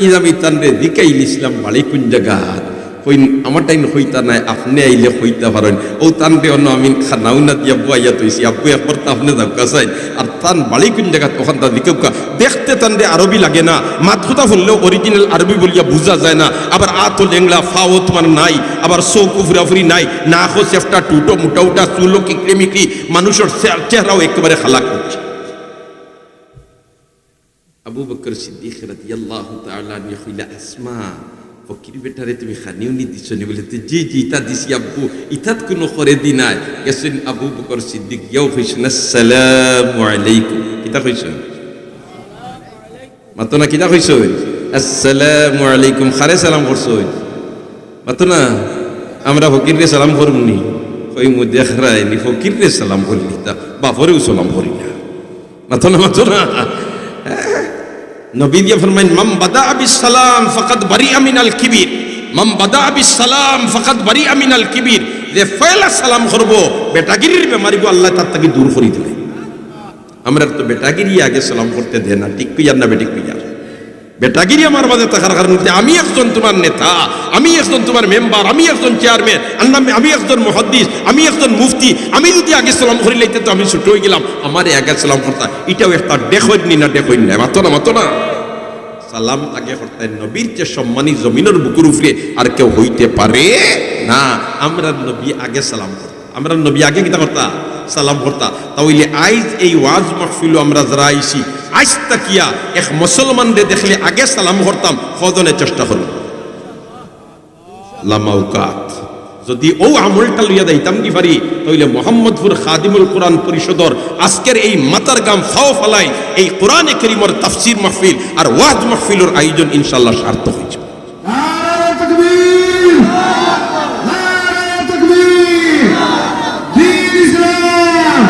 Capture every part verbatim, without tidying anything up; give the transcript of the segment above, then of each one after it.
আইজ আমি তানরে জিকাইলিছিলাম, "বাড়ি কুন জাগাত?" কইন, "আমার টাইম কইতা নায়, আপনে আইলে কইতা পারইন।" অউ তানরে অনো আমি খানাও না দিয়া বওয়াইয়া থইছি, "আব্বু, একবার তো আপনে যাউক্কা চাইন।" আর তান বাড়ি কুন জাগাত অখানতা জিকাউক্কা। দেখতে তানরে আরবি লাগে না, মাত-কথা হুনলেও original আরবি বুলিয়া বুঝা যায় না। আবার আতো লেংড়া, ফাও তুমার নাই, আবার চউখও ফুরাফুরি নাই, নাকও চেফটা, ঠুটো মুটা-উটা, চুলও কিকড়ে-মিকড়ি, মানুষর চে-, চেহারাও একেবারে খালা করছে। আবু বকর সিদ্দিক রাদিয়াল্লাহু তাআলা আনহু কইলা, "আসমা, ফকির বেটারে তুমি খানিও নি দিছো নি?" বলে, "তে জি, জি, ইতা দিছি আব্বু, ইতাত কুনু করেদি নাই।" গেছইন আবু বকর সিদ্দিক, গিয়াউ কইছইন, "আসসালামু আলাইকুম।" কিতা কইছইন? মাতো না, কিতা কইছইন? "আসসালামু আলাইকুম।" কারে সালাম করছইন? মাতো না, আমরা ফকিররে সালাম করমু নি? কইমু, "দেখরায়নি, ফকিররে সালাম করি না, বাপরেও সালাম করি না।" মাতো না, মাতো না। নবীজিয়ে ফরমাইন, "মান বাদাআ বিস সালাম ফাকাদ বারিআ মিনাল কিবির। মান বাদাআ বিস সালাম ফাকাদ বারিআ মিনাল কিবির।" যে পয়লা সালাম করবো, বেটাগিরির বেমারিগু আল্লায় তার থাকি দূর করি দিলাইন। আমরার তো বেটাগিরি আগে সালাম করতে দেয় না, ঠিক কইয়ার না বেঠিক কইয়ার? বেটাগিরি আমার মাঝে থাকার কারণে যে আমি একজন তুমার নেতা, আমি একজন তুমার মেম্বার, আমি একজন চেয়ারম্যান, আর না আমি একজন মুহাদ্দিস, আমি একজন মুফতি, আমি যুদি আগে সালাম করিলাইতে তো আমি ছুটো অইগেলাম, আমারে আগে সালাম করতা। ইটাও একটা ডেখইন নি না, ডেখইন না, মাতো না, মাতো না। সালাম আগে করতা, নবীর চেয়ে সম্মানী জমিনর বুকুর উপরে আর কেউ হইতে পারে না। আমরার নবী আগে সালাম করতা। আমরার নবী আগে কিতা করতা? সালাম করতা। তা অইলে আইজ এই ওয়াজ মাহফিলো আমরা যারা আইছি, আইজ থাকিয়া এক মুসলমানরে দেখলে আগে সালাম করতাম, কয়জনে চেষ্টা করমু? লামাউকাত। যুদি অউ আমলটা লইয়া যাইতাম কি পারি, তা অইলে মোহাম্মদপুর খাদিমুল কোরআন পরিষদর আজকের এই মাথার ঘাম ফাও ফালাইল, এই কোরআনে করিমর তাফসির মাহফিল আর ওয়াজ মাহফিলর আয়োজন ইনশাআল্লাহ সার্থক অইযিবো। নারায়ে তাকবীর! নারায়ে তাকবীর! দ্বীন ইসলাম!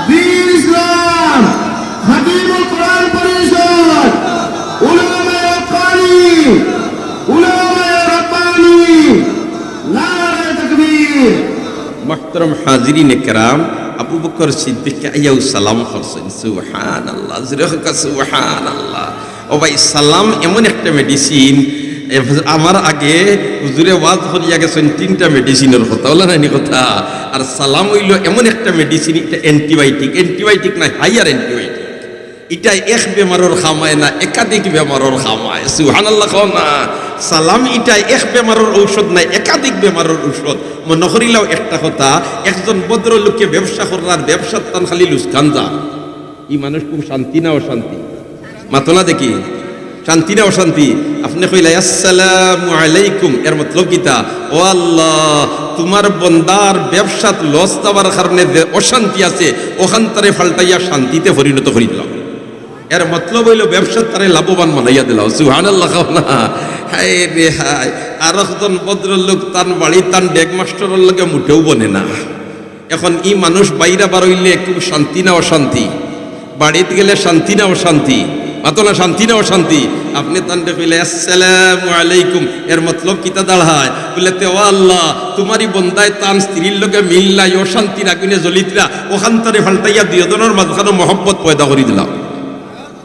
দ্বীন ইসলাম! খাদিমুল কোরআন পরিষদ! উলামায়ে হক্কানি! উলামায়ে রব্বানি! নারায়ে তাকবীর! মুহতারাম হাজিরিনে কেরাম, আবু বকর সিদ্দিককে আইয়াউ সালাম করছইন। সুবহানাল্লাহ, জোরে কউক্কা সুবহানাল্লাহ। ও ভাই, সালাম এমন একটা মেডিসিন, এ, আমার আগে হুজুরে ওয়াজ করিয়া গেছইন তিনটা মেডিসিনর কথা, অলা নায়নি কথা? আর সালাম অইলো এমন একটা মেডিসিন, ইটা অ্যান্টিবায়োটিক, অ্যান্টিবায়োটিক নায়, হায়ার অ্যান্টিবায়োটিক। ইটায় এক বেমারর কাম আয় না, একাধিক বেমারর কাম আয়। সুবহানাল্লাহ কও না। সালাম ইটায় এক বেমারর ঔষধ নায়, একাধিক বেমারর ঔষধ। মনো করিলাও একটা কথা, একজন ভদ্রলোকে ব্যবসা কররার, ব্যবসাত তান খালি লুসকান যায়। ই মানুষ খুব শান্তি না অশান্তি? মাতো না দেখি, শান্তি না অশান্তি? আপনে কইলা, "আসসালামু আলাইকুম", এর মতলব কিতা? "ও আল্লাহ, তুমার বন্দার ব্যবসাত লস যাওয়ার কারণে যে অশান্তি আছে, অখানতারে পাল্টাইয়া শান্তিতে পরিণত করি দিলাও।" এর মতলব অইলো ব্যবসাত তারে লাভবান বানাইয়া দিলাও। সুবহানাল্লাহ কও না। হায় রে হায়, আরকজন ভদ্রলোক তান বাড়ি তান ডেগ মাস্টরর লগে মুটেও বনে না। এখন ই মানুষ বাইরা বারইলে খুব শান্তি না অশান্তি? বাড়িত গেলে শান্তি না অশান্তি? মাতো না, শান্তি না অশান্তি? আপনে তানরে কইলে, "আসসালামু আলাইকুম", এর মতলব কিতা দাঁড়ায়? বুলে, "তে ও আল্লাহ, তুমার ই বন্দায় তান স্ত্রীর লগে মিল নাই, অশান্তির আগুনে জ্বলিতরা, অখানতারে পাল্টাইয়া দুইওজনর মাঝখানো মহব্বত পয়দা করি দিলাও।"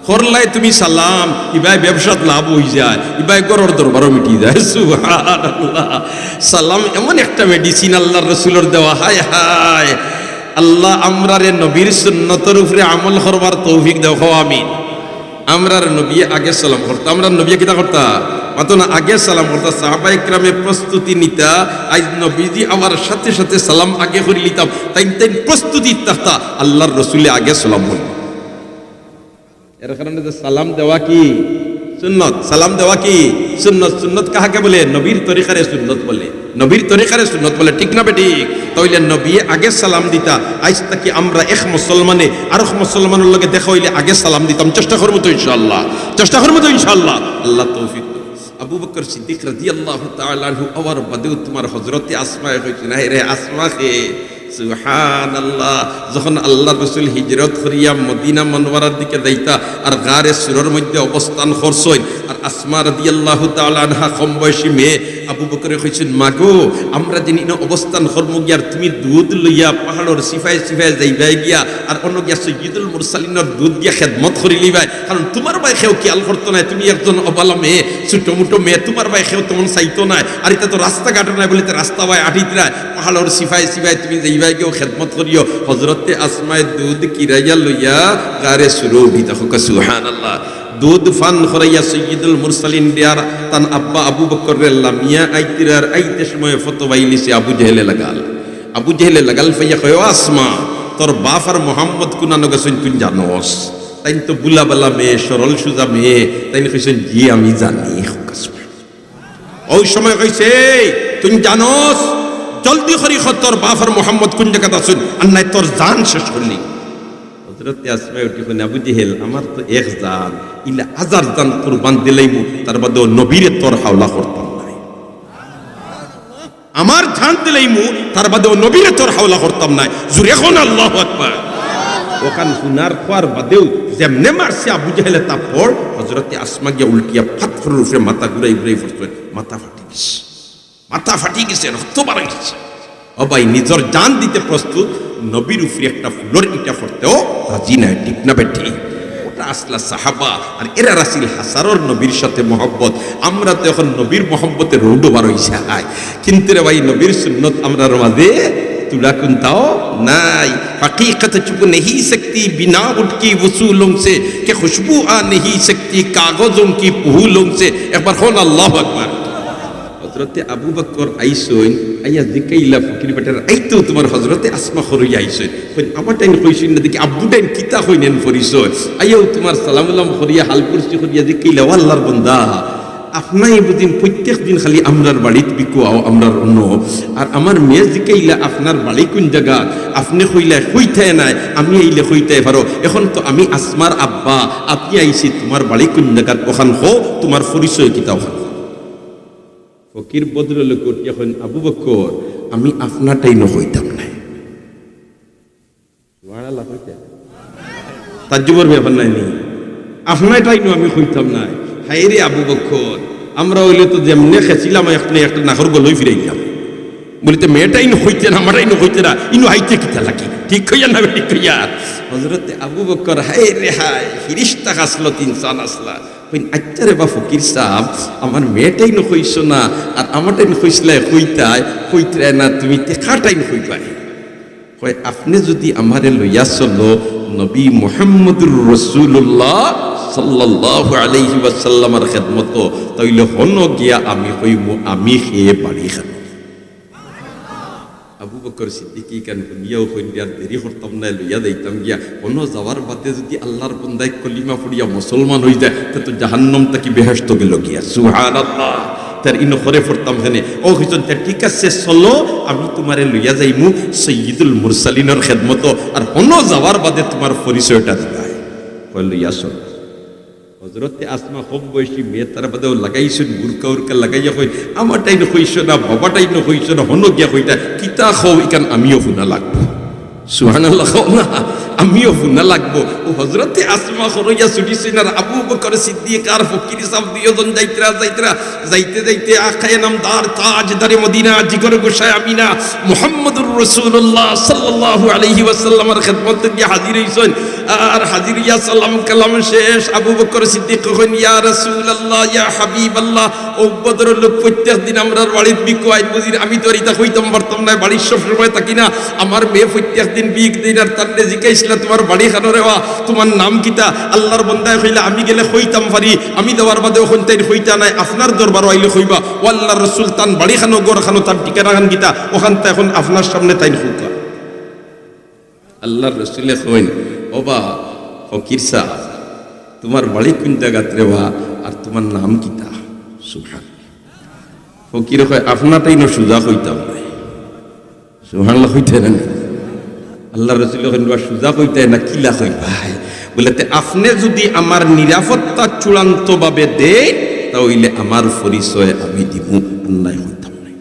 করলায় তুমি সালাম, ইবায় ব্যবসাত লাভ অইযায়, ইবায় ঘরর দরবারও মিটি যায়। সুবহানাল্লাহ। সালাম এমন একটা মেডিসিন আল্লার রসুলর দেওয়া। হায় হায়, আল্লাহ আমরারে নবীর সুন্নতর উপরে আমল করবার তৌফিক দেও, কও আমিন। আমরার নবীয়ে আগে সালাম করতা, আমরার নবীয়ে কিতা করতা? মাতো না, আগে সালাম করতা। সাহাবায়ে কেরামে প্রস্তুতি নিতা, আইজ নবীজি আওয়ার সাথে সাথে সালাম আগে করিলিতাম, তাইন তাইন প্রস্তুতি থাকতা, আল্লার রসুলে আগে সালাম করতা। এর কারণে যে সালাম দেওয়া কি সুন্নত, সালাম দেওয়া কি সুন্নত। সুন্নত কাহাকে বলে? নবীর তরিকারে সুন্নত বলে, নবীর তরিকারে সুন্নত বলে, ঠিক না বেঠিক? তা অইলে নবীয়ে আগে সালাম দিতা। আইজ থাকি আমরা এক মুসলমানে আরক মুসলমানর লগে দেখা অইলে আগে সালাম দিতাম। চেষ্টা করমু তো ইনশাআল্লাহ, চেষ্টা করমু তো ইনশাআল্লাহ। আল্লাহ তৌফিক দেউক। আবু বকর সিদ্দিক রাদিয়াল্লাহু তাআলা আনহু আওয়ার বাদেও তুমার হযরতে আসমায় কইছইন, "হায় রে, আসমা কে?" সুবহানাল্লাহ। যখন আল্লার রসুল হিজরত করিয়া মদিনা মনোয়ারার দিকে যাইতা আর গারে সুরর মধ্যে অবস্থান করছইন, আর আসমা রাদিয়াল্লাহু তাআলা আনহা কম বয়সী মেয়ে, আবু বকরে কইছইন, "মা গো, আমরা যেন ইনো অবস্থান করমু গিয়া, আর তুমি দুধ লইয়া পাহাড়র সিফায় সিফায় যাইবায় গিয়া, আর অনো গিয়া সৈয়দুল মুরসালিনর দুধ দিয়া খেদমত করিলিবায়, কারণ তুমার বায় কেউ খিয়াল করতো নায়, তুমি একজন অবালা মেয়ে, ছোট-মোটো মেয়ে, তুমার বায় কেউ তেমন চাইতো নায়। আর ইতা তো রাস্তাঘাটও নায়, বুলে তে রাস্তা বায় আটিতরায়, পাহাড়র সিফায় সিফায় তুমি যাইবায় গিয়াও খেদমত করিও। হজরতে আসমায় দুধ কিরাইয়া লইয়া গারে সুরো উঠিতা, কউক্কা সুবহানাল্লাহ। দুধ পান করাইয়া সৈয়দুল মুরসালিন দিয়ার তান আব্বা আবু বকররে লামিয়া আইতরার, আইতে সময় ফতো বাইলিছে আবু জেহেলে লাগাল। আবু জেহেলে লাগাল পাইয়া কয়, "ও আসমা, তোর বাফ আর মোহাম্মদ কুনানো গেছইন তুই জানোস?" তাইন তো বুলা বালা মেয়ে, সরল সুজা মেয়ে, তাইন কইছইন, "জি, আমি জানি।" অউ সময় কইছে, "এই, তুই জানোস? জলদি করি ক, তোর বাফ আর মোহাম্মদ কুন জাগাত আছইন, আর নায় তোর জান শেষ করিলিমু।" হজরতে আসমায় উঠি কইন, "আবু জেহেল, আমার তো এক জান, ইলা হাজার জান কুরবান দিলাইমু, তার বাদেও নবীরে তোর হাওলা করতাম নায়।" আমার জান দিলাইমু, তার বাদেও নবীরে তোর হাওলা করতাম নায়। জুরে কউন আল্লাহু আকবার। অখান হুনার কওয়ার বাদেও যেমনে মারছে আবু জেহেলে থাপ্পড়, হজরতে আসমা গিয়া উল্টিয়া পাথরর উপরে মাথা ঘুরাই ঘুরাই পড়ছে, মাথা ফাটি গেছে, মাথা ফাটি গেছে, রক্ত বার অই গেছে। ও ভাই, নিজর জান দিতে প্রস্তুত, নবীর উপরে একটা ফুলর ইটা পড়তেও রাজি নায়, ঠিক না বেঠিক? ওটা আসলা সাহাবা, আর এরার আছিল হাজারর নবীর সাথে মহব্বত। আমরা তো এখন নবীর মহব্বতে রোডও বার অইছে, হায়। কিন্তু রে ভাই, নবীর সুন্নত আমরার মাঝে তুলা কুন্তাও নাই। হকিকত চুপ নেহি সকতি বিনা উঠকি উসুলোং সে, কে খুশবু আ নেহি সকতি কাগজোং কি পুহুলোং সে। একবার কউন আল্লাহু আকবার। হজরতে আবু বকর আইছইন, আইয়া জিকাইলা ফকির বেটার, "এই তো তুমার হজরতে আসমা খরইয়া আইছইন।" কইন, "আমাটাইন কইছইন না দেখি, আব্বুটাইন কিতা কইন এন পরিচয়?" আইয়াও তুমার সালাম উলাম করিয়া, হাল কুরসি করিয়া জিকাইলা, "ও আল্লাহর বন্দা, আপনায় বুঝিন প্রত্যেক দিন খালি আমরার বাড়িত বিকুয়াও, আমরার অনো। আর আমার মেয়ে জিকাইলা, আপনার বাড়ি কুন জাগাত? আপনে কইলা কইতায় নায়, আমি আইলে কইতায় পারো। এখন তো আমি আসমার আব্বা, আপনে আইছি, তুমার বাড়ি কুন জাগাত? অখান কও, তুমার পরিচয় কিতা অখান কও।" ফকির ভদ্রলোকে উঠিয়া কইন, "আবু বকর, আমি আপনাটাইনও কইতাম নায়।" সুবহানাল্লাহ কইতা? তাজ্জুবর ব্যাপার নায় নি? আপনাটাইনও আমি কইতাম নায়। হায় রে আবু বকর, আমরা অইলে তো যেমনে খেছিলাম, একটা একটা নাকর গলই ফিরাইতাম। বুলে, "তে মেয়েটাইনও কইতে না, আমাটাইনও কইতে না, ইনো আইতে কিতা লাগি?" ঠিক কইয়া না বেঠিক কইয়া? হজরতে আবু বকর, হায় রে হায়, ফিরিস্তা খাসলত ইনসান আসলা। কইন, "আচ্ছা রে বা ফকির সাব, আমার মেয়েটাইনও কইছো না, আর আমাটাইন কইছলায় কইতায়, কইতায় না, তুমি তে কাটাইন কইবায়?" কয়, "আপনে যুদি আমারে লইয়া চলো নবী মুহাম্মদুর রাসূলুল্লাহ সাল্লাল্লাহু আলাইহি ওয়াসাল্লামর খেদমতো, তাইলে হনো গিয়া আমি কইমু, আমি হে বাড়ি খানো।" আবু বকর সিদ্দিকী ইখান হুনিয়াও কইন, "আর দেরি করতাম নায়, লইয়া যাইতাম গিয়া। অনো যাওয়ার বাদে যুদি আল্লাহর বন্দায় কলিমা পড়িয়া মুসলমান অইযায়, তে তো জাহান্নাম থাকি বেহেশত গেল গিয়া।" সুবহানাল্লাহ। তার ইনো করে পড়তাম কেনে। ও কইছইন, "তে ঠিক আছে, চলো, আমি তুমারে লইয়া যাইমু সৈয়দুল মুরসালিনর খেদমতো, আর হনো যাওয়ার বাদে তুমার পরিচয়টা দিবায়।" কয়, "লইয়া চলো।" হজরতে আসমা কম বয়সী মেয়ে, তার বাদেও লাগাইছইন বুরকা উরকা লাগাইয়া কইন, "আমাটাইন কইছো না, বাবাটাইনও কইছো না, হনো গিয়া কইতায়, কিতা কও, ইখান আমিও হুনা লাগবো।" সুবহানাল্লাহ কও না, আমিও হুনা লাগবো। ও হজরতে আসমা খরইয়া ছুটিছইন, আর আবু বকর সিদ্দিক আর ফকির সাব দুইজন যাইতরা, যাইতরা, যাইতে যাইতে আকায়ে নামদার তাজদারে মদিনা জিগর গোসায় আমিনা মুহাম্মদুর রাসূলুল্লাহ সাল্লাল্লাহু আলাইহি ওয়াসাল্লামর খেদমতো গিয়া হাজির অইছইন। আর হাজির অইয়া সালাম কালাম শেষ, আবু বকর সিদ্দিক কইন, "ইয়া রাসূলুল্লাহ, ইয়া হাবিবাল্লাহ, অউ ভদ্রলোক প্রত্যেক দিন আমরার বাড়িত বিকুয়াইন বুঝির, আমি তো আর ইতা কইতাম পারতাম নায়, বাড়িত সব সময় থাকি না। আমার মেয়ে প্রত্যেক দিন বিক দেইন, আর তানরে জিকাইছলা, তুমার বাড়ি খানো রে বা, তুমার নাম কিতা?" আল্লাহর বন্দায় কইলা, "আমি গেলে কইতাম পারি, আমি যাওয়ার বাদে অখন তাইন কইতা নায়, আপনার দরবারো আইলে কইবা।" ও আল্লাহর রসুল, তান বাড়ি খানো, ঘর খানো, তান ঠিকানা খান কিতা, অখানতা অখন আপনার সামনে তাইন কউক্কা। আল্লাহর রসুলে কইন, "ও বা ফকির সাব, তুমার বাড়ি কুন জাগাত রে বা, আর তুমার নাম কিতা?" সুবহান। ফকিরে কয়, "আপনাটাইনও সুজা কইতাম নায়।" সুবহানাল্লাহ কইতায় না? আল্লাহর রসুলে কইন, "বা সুজা কইতায় না, কিলা কইবায়?" বুলে, "তে আপনে যুদি আমার নিরাপত্তা চূড়ান্তভাবে দেইন, তা অইলে আমার পরিচয় আমি দিমু, আর নায় কইতাম নায়।"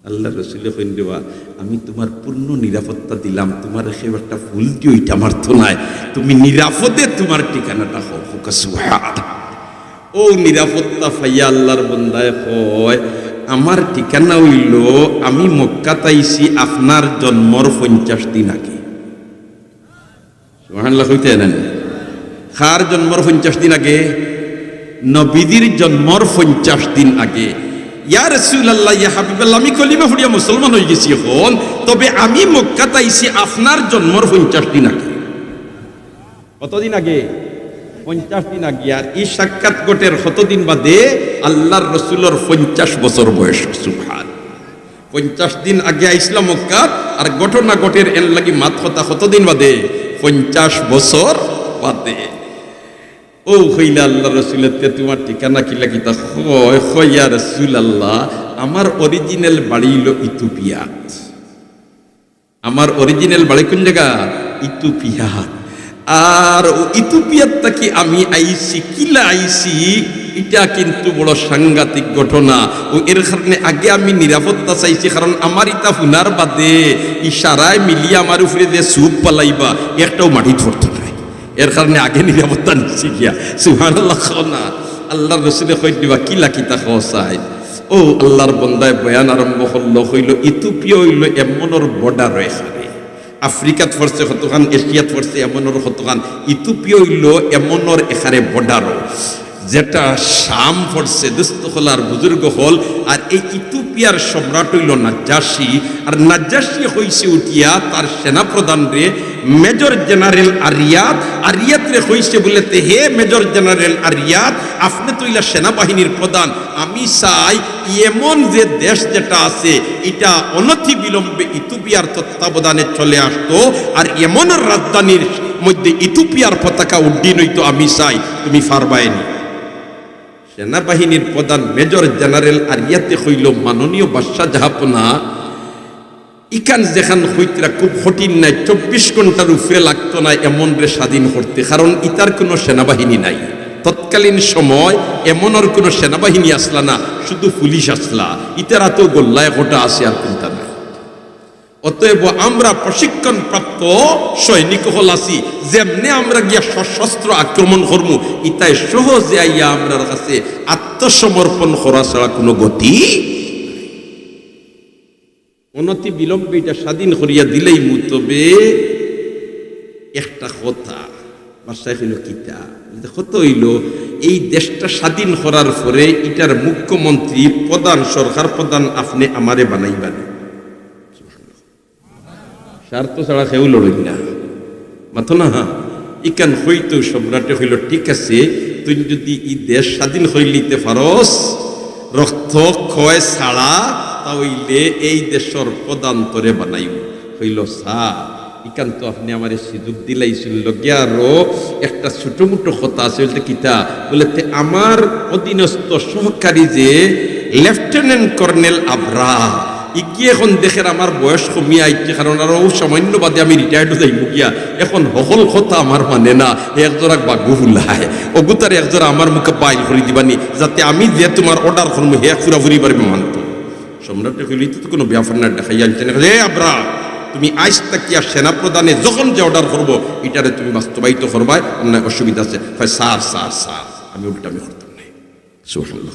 আল্লাহর রসুলে কইন, "রে বা, আমি তুমার পূর্ণ নিরাপত্তা দিলাম, তুমারে কেউ একটা ফুল দিও ইটা মারতো নায়, তুমি নিরাপদে তুমার ঠিকানাটা কও।" কউক্কা সুবহান। অউ নিরাপত্তা পাইয়া আল্লাহর বন্দায় কয়, "আমার ঠিকানা অইলো, আমি মক্কাত আইছি আপনার জন্মর পঞ্চাশ দিন আগে।" সুবহানাল্লাহ কইতা নানি? কার জন্মর পঞ্চাশ দিন আগে? নবীজির জন্মর পঞ্চাশ দিন আগে। ইয়া রাসূলুল্লাহ, ইয়া হাবিবাল্লাহ, আমি কলিমা পড়িয়া মুসলমান অইগেছি অখন, তবে আমি মক্কাত আইছি আপনার জন্মর পঞ্চাশ দিন আগে। কতদিন আগে? পঞ্চাশ দিন আগে। আর ই সাক্ষাৎ ঘটের কতদিন বাদে? আল্লাহর রসুলর পঞ্চাশ বছর বয়স। সুবহান। পঞ্চাশ দিন আগে আইছলা মক্কাত, আর ঘটনা ঘটের এর লাগি মাত কথা কতদিন বাদে? পঞ্চাশ বছর বাদে। অউ কইলা আল্লাহর রসুলে, "তে তুমার ঠিকানা কিলা কিতা?" কয়, কয়, "ইয়া রাসূলুল্লাহ, আমার original বাড়ি অইলো ইথিওপিয়াত।" আমার original বাড়ি কুন জাগা? ইথিওপিয়া। আর অউ ইথিওপিয়াত থাকি আমি আইছি, কিলা আইছি, ইটা কিন্তু বড় সাংঘাতিক ঘটনা। অউ এর কারণে আগে আমি নিরাপত্তা চাইছি, কারণ আমার ইতা হুনার বাদে ইশারায় মিলিয়া আমার উপরে যে সুপ ফালাইবা, একটাও মাটিত পড়তো নায়। এর কারণে আগে নিরাপত্তা নিছি গিয়া। সুবহানাল্লাহ কও না। আল্লাহর রসুলে কইন দিবা, "কিলা কিতা কও চাই?" অউ আল্লাহর বন্দায় বয়ান আরম্ভ করলো, কইলো, "ইথিওপিয়া অইলো এমনর border অখানে। আফ্রিকাত পড়ছে কতখান, এশিয়াত পড়ছে এমনর কতখান, ইথিওপিয়া অইলো এমনর এখানে border, যেটা শাম পড়ছে।" দোস্ত অকল আর বুজুর্গ অকল, আর এই ইথিওপিয়ার সম্রাট অইলো নাজ্জাশী। আর নাজ্জাশী কইছে উঠিয়া তার সেনাপ্রধানরে, মেজর জেনারেল আরিয়াত, আরিয়াতরে কইছে বুলে, "তে হে মেজর জেনারেল আরিয়াত, আপনে তো অইলা সেনাবাহিনীর প্রধান, আমি চাই এমন যে দেশ যেটা আছে, ইটা অনতিবিলম্বে ইথিওপিয়ার তত্ত্বাবধানে চলে আসতো, আর এমনর রাজধানীর মধ্যে ইথিওপিয়ার পতাকা উড্ডীন অইতো, আমি চাই, তুমি পারবায়নি?" সেনাবাহিনীর প্রধান মেজর জেনারেল আরিয়াতে কইলো, "মাননীয় বাদশাহ জাহাপনা, ইখান যেখান কইতরা খুব কঠিন নায়, চব্বিশ ঘন্টার উপরে লাগতো না এমনরে স্বাধীন করতে, কারণ ইতার কুনু সেনাবাহিনী নাই। তৎকালীন সময় এমনর কুনু সেনাবাহিনী আছলা না, শুধু পুলিশ আছলা। ইতার আতো গল্লায় কটা আছে, আর কুনটা নাই। অতএব আমরা প্রশিক্ষণপ্রাপ্ত সৈনিক অকল আছি, যেমনে আমরা গিয়া সশস্ত্র আক্রমণ করমু, ইতায় সহজে আইয়া আমরার কাছে আত্মসমর্পণ করা ছাড়া কুনু গতি।" অনতি বিলম্বে ইটা স্বাধীন করিয়া দিলাইমু, তবে একটা কথা। বাদশায় কইলো, "কিতা?" বলে, "কথা অইলো, এই দেশটা স্বাধীন করার পরে ইটার মুখ্যমন্ত্রী, প্রধান, সরকার প্রধান আপনে আমারে বানাইবানি।" স্বার্থ ছাড়া কেউ লড়ইন না। মাতো না, হ্যাঁ? ইখান কইতো সম্রাটে কইলো, "ঠিক আছে, তুই যদি ই দেশ স্বাধীন করিলিতে পারস, রক্তক্ষয় ছাড়া, তা অইলে এই দেশর প্রধান তোরে বানাইমু।" কইলো, "স্যার, ইখান তো আপনে আমারে সুযোগ দিলাইছইন, লগে আরো একটা ছোট-মোটো কথা আছে।" বলতে, "কিতা?" বলে, "তে আমার অধীনস্থ সহকারী যে লেফটেন্যান্ট কর্নেল আবরা, ইগিয়ে এখন দেখের আমার বয়স কমিয়া আইছে, কারণ আরো সামান্য বাদে আমি রিটায়ার্ড যাইমু গিয়া, এখন হকল কথা আমার মানে না, একজোড়া বাগু ফুলায়, অগুতার একজোড়া আমার মুখে বাইল করি দিবানি, যাতে আমি যে তুমার অর্ডার করমু, হে পুরাপুরি বারে মানতো।" সম্রাটে কইলো, "ইতা তো কুনু ব্যাপার না, দেখাই আনছে না।" "এ আবরা, তুমি আইজ থাকিয়া সেনাপ্রধানে যখন যে অর্ডার করবো, ইটারে তুমি বাস্তবায়িত করবায়, অন্য অসুবিধা আছে?" কয়, "স্যার, স্যার, স্যার, আমি উল্টা আমি করতাম না।" সুবহানাল্লাহ।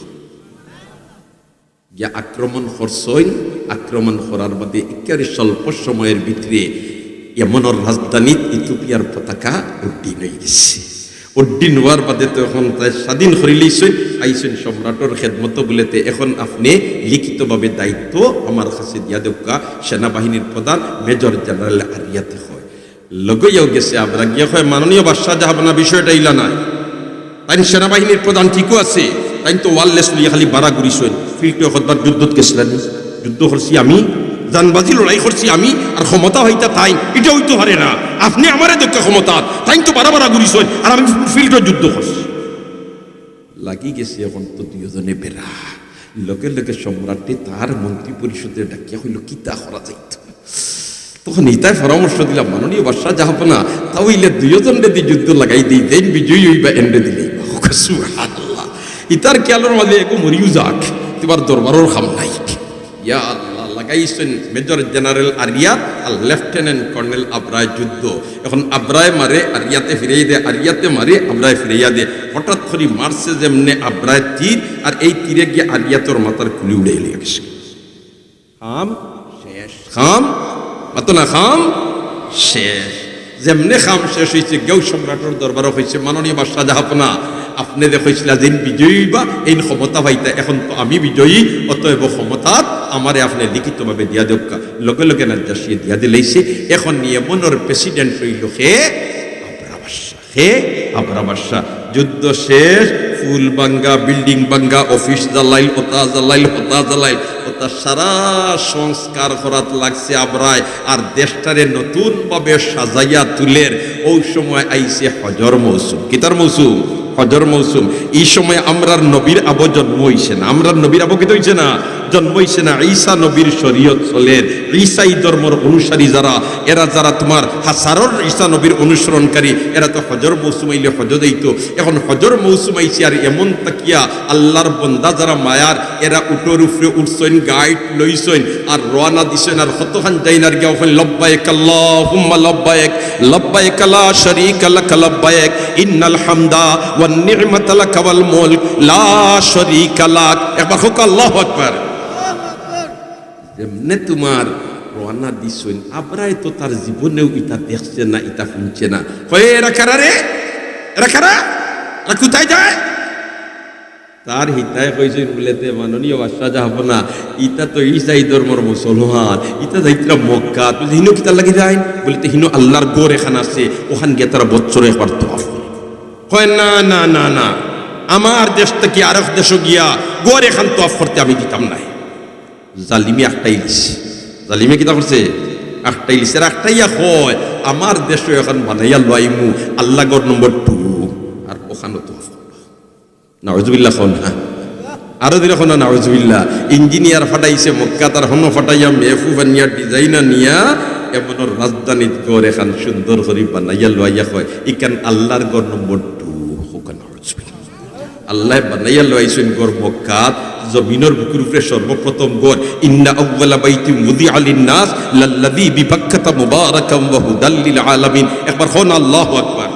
গিয়া আক্রমণ করছইন, আক্রমণ করার বাদে একেবারে স্বল্প সময়ের ভিতরে এমনর রাজধানীত ইথিওপিয়ার পতাকা উড্ডীন অইগেছে। উড্ডীন অওয়ার বাদে তো এখন তাই স্বাধীন করিলিছইন, আইছইন সম্রাটর খেদমতো বুলে, "তে এখন আপনে লিখিতভাবে দায়িত্ব আমার কাছে দিয়া দেউক্কা।" সেনাবাহিনীর প্রধান মেজর জেনারেল আরিয়াতে কয়। লগইয়াও গেছে আবরা, গিয়া কয়, "মাননীয় বাদশাহ জাহাপনা, বিষয়টা ইলা নায়। তাইন সেনাবাহিনীর প্রধান ঠিকও আছে, তাইন তো ওয়ারলেস লইয়া খালি বারা ঘুরিছইন। ফিল্ডে কতবার যুদ্ধত গেছলা নি? যুদ্ধ করছি আমি, জানবাজি লড়াই করছি আমি, আর ক্ষমতা পাইতা তাইন, ইটা অইতো পারে না। আপনে আমারে দেউক্কা ক্ষমতা, তাইন তো বারা বারা ঘুরিছইন, আর আমি ফিল্ডো যুদ্ধ করছি।" লাগি গেছে এখন তো দুইওজনে বেড়া। লগে লগে সম্রাটে তার মন্ত্রী পরিষদরে ডাকিয়া কইলো, "কিতা করা যাইতো?" তখন ইতায় পরামর্শ দিলা, "মাননীয় বাদশাহ জাহাপনা, তা অইলে দুইওজনরে দি যুদ্ধ লাগাই দেই, যেইন বিজয়ী অইবা এনরে দিলাইবা।" সুবহানাল্লাহ। ইতার খেয়ালর মাঝে এগু মরিউ যাক, তুমার দরবারর কাম নাই। ইয়া আল্লাহ, লাগাইছইন মেজর জেনারেল আরিয়াত আর লেফটেন্যান্ট কর্নেল আবরায় যুদ্ধ। এখন আবরায় মারে, আরিয়াতে ফিরাই দে, আরিয়াতে মারে, আবরায় ফিরাইয়া দে। হঠাৎ করি মারছে যেমনে আবরায় তীর, আর এই তীরে গিয়া আরিয়াতর মাথার খুলি উড়াই লইয়া গেছে। কাম শেষ। কাম, মাতো না, কাম শেষ। যেমনে কাম শেষ অইছে, গেউ সম্রাটর দরবারো কইছে, "মাননীয় বাদশাহ জাহাপনা, আপনে যে কইছিলা যেইন বিজয়ী অইবা, এইন ক্ষমতা পাইতা, এখন তো আমি বিজয়ী, অতএব ক্ষমতাত আমারে আপনে লিখিতভাবে দিয়া দেউক্কা।" লগে লগে নাজ্জাশিয়ে দিয়া দিলাইছে। এখন ইয়েমনর president অইলো কে? আবরা বাদশাহ। কে? আবরা বাদশাহ। যুদ্ধ শেষ, পুল ভাঙ্গা, building ভাঙ্গা, office জ্বালাইল, হতা জ্বালাইল, হতা জ্বালাইল, হতা সারা সংস্কার করাত লাগছে আবরায়। আর দেশটারে নতুনভাবে সাজাইয়া তুলের। অউ সময় আইছে হজর মৌসুম। কিতার মৌসুম? হজর মৌসুম। ই সময় আমরার নবীর আবো জন্ম অইছে না। আমরার নবীর আবো কিতা অইছে না? জন্ম অইছে না। ঈসা নবীর শরীয়ত চলের। ঈসাই ধর্মর অনুসারী যারা, এরা যারা তুমার হাজারর ঈসা নবীর অনুসরণকারী, এরা তো হজর মৌসুম আইলে হজো যাইতো। এখন হজর মৌসুম আইছে, আর এমন তাকিয়া আল্লাহর বন্দা যারা মায়ার, এরা উটর উপরে উঠছইন, গাইড লইছইন, আর রওয়ানা দিছইন, আর কতখান যাইন আর গিয়া ওখানে, "লব্বাইক আল্লাহুম্মা লব্বাইক, লব্বাইক লা শারীকা লাকা লব্বাইক, ইন্নাল হামদা ওয়ান নি'মাতা লাকা ওয়াল মুলক, লা শারীকা লাক।" একবার কউক্কা, "আল্লাহু আকবার।" যেমনে তুমার রওয়ানা দিছইন, আবরায় তো তার জীবনেও ইতা দেখছে না, ইতা হুনছে না। কয়, "এরা কারা রে? এরা কারা? এরা কুথায় যায়?" তার হিতায় কইছইন বুলে, "তে মাননীয় বাদশাহ জাহাপনা, ইতা তো ঈসাই ধর্মর মুসলমান, ইতা যাইতরা মক্কাত।" বুলে, "হিনো কিতার লাগি যাইন?" বুলে, "তে হিনো আল্লাহর ঘর এখান আছে, ওখান গিয়া তারা বছরে একবার তওয়াফ করে।" কয়, "না, না, না, না, আমার দেশ থাকি আরক দেশো গিয়া ঘর এখান তওয়াফ করতে আমি দিতাম নায়।" জালিমে আটকাইলিছে। জালিমে কিতা করছে? আটকাইলিছে। আর আটকাইয়া কয়, "আমার দেশো এখন বানাইয়া লইমু আল্লাহ ঘর নম্বর টু, আর ওখানো তওয়াফ করবা।" নাউজুবিল্লাহ কও না। আরো জোরে কও না, নাউজুবিল্লাহ। ইঞ্জিনিয়ার ফাটাইছে মক্কাত, আর হনো ফাটাইয়া মেহফু বানিয়া ডিজাইন আনিয়া এমনর রাজধানীত ঘর এখান সুন্দর করি বানাইয়া লইয়া কয়, "ইখান আল্লাহর ঘর নম্বর টু।" কউক্কা নাউজুবিল্লাহ। আল্লায় বানাইয়া লইছইন ঘর মক্কাত, জমিনর বুকুর উপরে সর্বপ্রথম ঘর। "ইন্না আউওয়ালা বাইতিন উযিআ লিন-নাস লাল্লাযী বিবাক্কাতা মুবারাকান ওয়া হুদাল লিল আলামিন।" একবার কও না, "আল্লাহু আকবার।"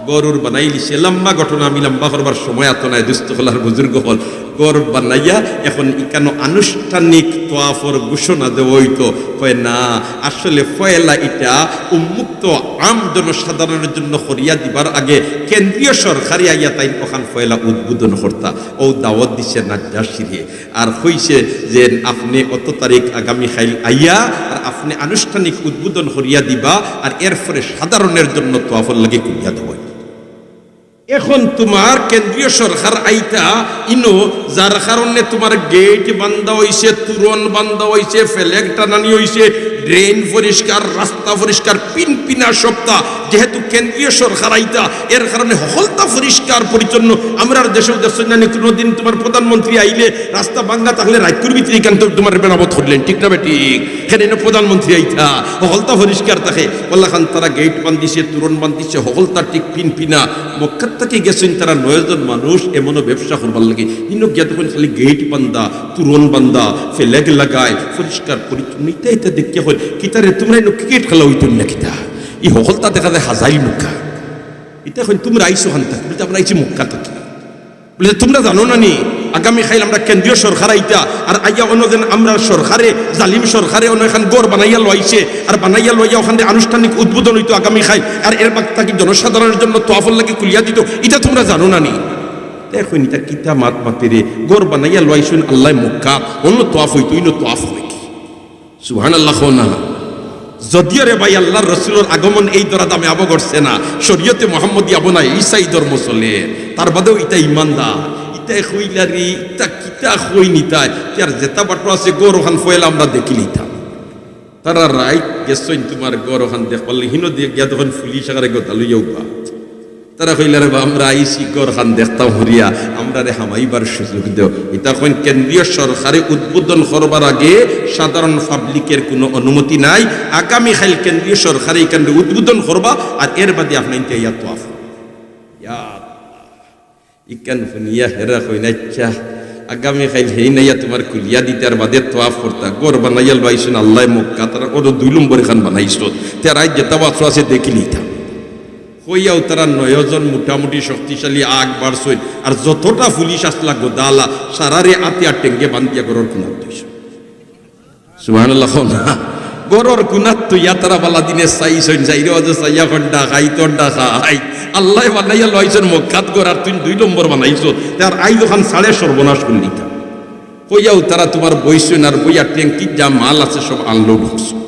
ঘর উর বানাইলিছে, লম্বা ঘটনা, আমি লম্বা করবার সময় আতো নায়, দুস্ত অকল আর বুজুর্গ অকল। ঘর বানাইয়া এখন ইখানো আনুষ্ঠানিক তওয়াফর ঘোষণা দেওয়া অইতো। কয়, "না, আসলে পয়লা ইটা উন্মুক্ত আম জনসাধারণর জন্য করিয়া দিবার আগে কেন্দ্রীয় সরকারে আইয়া তাইন ওখান পয়লা উদ্বোধন করতা।" অউ দাওয়াত দিছে নাজ্জাশিরে। আর কইছে যে, "আপনে অত তারিখ আগামী কাইল আইয়া আর আপনে আনুষ্ঠানিক উদ্বোধন করিয়া দিবা, আর এরপরে সাধারণর জন্য তওয়াফর লাগি খুলিয়া দেওয়া অইবো।" এখন তুমার কেন্দ্রীয় সরকার আইতা ইনো, যার কারণে তুমার গেইট বান্ধা অইছে, তুরন বান্ধা অইছে, ফেলেগ টানানি অইছে, ড্রেন পরিষ্কার, রাস্তা পরিষ্কার, পিনপিনা সপ্তাহ। যেহেতু কেন্দ্রীয় সরকার আইতা, এর কারণে হকলতা পরিষ্কার পরিচ্ছন্ন। আমরার দেশেও দেখছইন না নি, কুনুদিন তুমার প্রধানমন্ত্রী আইলে রাস্তা ভাঙ্গা থাকলে রাইতকুর ভিতরে ইখান তো তুমার মেরামত করলেন, ঠিক না বেঠিক? কেনে ইনো প্রধানমন্ত্রী আইতা, হকলতা পরিষ্কার থাকে। অলাখান তারা গেইট বান্ধিছে, তুরন বান্ধিছে, হকলতা ঠিক পিনপিনা। মক্কাত থাকি গেছইন তারা নয়জন মানুষ এমনও ব্যবসা করবার লাগি। ইনো গিয়া দেখইন খালি গেইট বান্ধা, তুরন বান্ধা, ফেলেগ লাগায়, পরিষ্কার পরিচ্ছন্ন। ইতা ইতা দেখিয়া কইন, "কিতা রে, তুমরা ইনো ক্রিকেট খেলা অইতো না কিতা? ই হকলতা দেখা যায় হাজাইল মুখা।" ইতা কইন, "তুমরা আইছো কান থাকি?" বুলে, "আমরা আইছি মক্কা থাকি।" বুলে, "তুমরা জানো না নি, আগামী কাইল আমরার কেন্দ্রীয় সরকার আইতা, আর আইয়া অনো যেন আমরার সরকারে, জালিম সরকারে অনো এখান ঘর বানাইয়া লইছে, আর বানাইয়া লইয়া ওখান আনুষ্ঠানিক উদ্বোধন অইতো আগামী কাইল, আর এর বাদ থাকি জনসাধারণর জন্য তওয়াফর লাগি খুলিয়া দিতো, ইতা তুমরা জানো না নি?" তে কইন, "ইতা কিতা মাত মাতে রে, ঘর বানাইয়া লইছইন আল্লায় মক্কা, অনো তওয়াফ অইতো, ইনো তওয়াফ অয় কি?" সুবহানাল্লাহ কও না। যদিও রে ভাই, আল্লাহর রসুলর আগমন এই ধরা দামে আবো ঘটছে না, শরীয়তে মোহাম্মদী আবো না, ঈসাই ধর্ম চলে, তার বাদেও ইতা ইমানদার। ইতায় কইলা রে, ইতা কিতা কইন ইতায়, তে আর যেতা বাটো আছে ঘর ওখান পয়লা আমরা দেখিলিতাম। তারা রাইত গেছইন তুমার ঘর ওখান দেখবার লাগি, হিনো দিয়া গিয়া দেখইন পুলিশ আকারে গদা লইয়া উবা। তারা কইলা, "রে বা, আমরা আইছি ঘর খান দেখতাম করিয়া, আমরারে হামাইবার সুযোগ দেও।" ইতা কইন, "কেন্দ্রীয় সরকারে উদ্বোধন করবার আগে সাধারণ পাবলিকের কুনু অনুমতি নাই। আগামী কাইল কেন্দ্রীয় সরকারে ইখানরে উদ্বোধন করবা, আর এর বাদে আপনাইনতে আইয়া তওয়াফ।" ইয়া আল্লাহ। ইখান হুনিয়া হেরা কইন, "আইচ্ছা, আগামী কাইল হেইন আইয়া তুমার খুলিয়া দিতার বাদে তওয়াফ করতা, ঘর বানাইয়া লইছইন আল্লায় মক্কা, তারা অনো দুই নম্বর খান বানাইছইন, তে রাইত যেতা বাটো আছে দেখিলিতাম।" কইয়াউ তারা নয়জন মোটামুটি শক্তিশালী আগ বাড়ছইন, আর যতটা পুলিশ আছলা গদাআলা, সারারে আতে আর টেঙ্গে বান্ধিয়া ঘরর কুনাত থইছইন। সুবহানাল্লাহ কও না। ঘরর কুনাত থইয়া তারা বালা দিনে চাইছইন, চাইরো আজে চাইয়া কইন, "ডাকাইত, ডাকাইত।" আল্লায় বানাইয়া লইছইন মক্কাত ঘর, আর তুই দুই নম্বর বানাইছস। তে আর আইজ অখান ছাড়ে সর্বনাশ করলি তা। কইয়াউ তারা তুমার বইছইন, আর বইয়া ট্যাঙ্কিত যা মাল আছে সব আনলোড করছইন।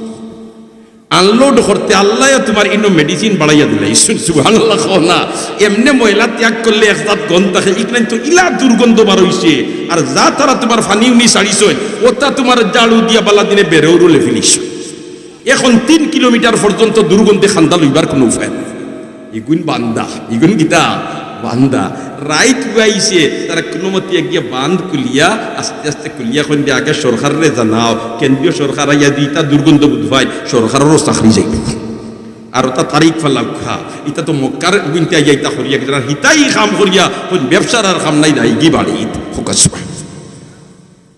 আনলোড করতে আল্লায়ও তুমার ইনো মেডিসিন বাড়াইয়া দিলাইছইন। সুবহানাল্লাহ কও না। এমনে ময়লা ত্যাগ করলে এক জাত গন্ধ থাকে, ইখান তো ইলা দুর্গন্ধ বার অইছে। আর যা তারা তুমার পানি উনি ছাড়িছইন, ওটা তুমার ঝাড়ু দিয়া বালা দিনে বেরৌরলে ফিলিছইন। এখন তিন কিলোমিটার পর্যন্ত দুর্গন্ধে খান্দা লইবার কুনু উপায় নাই। ইগুন বান্দা, ইগুন কিতা? বান্দা। রাইত পুয়াইছে, তারা কুনুমতে গিয়া বান্ধ খুলিয়া, আস্তে আস্তে খুলিয়া কইন দে, "আগে সরকাররে জানাও, কেন্দ্রীয় সরকার আইয়া দি ইতা দুর্গন্ধ বুঝ পায়, সরকাররও চাকরি যাইব।" আর ওটা তারিখ ফালাউক্কা, ইতা তো মক্কার গুনতে আইয়া ইতা করিয়া, কিতা হিতাই কাম করিয়া, কইন ব্যবসার আর কাম নাই, যাইগি বাড়িত, ফোকাস।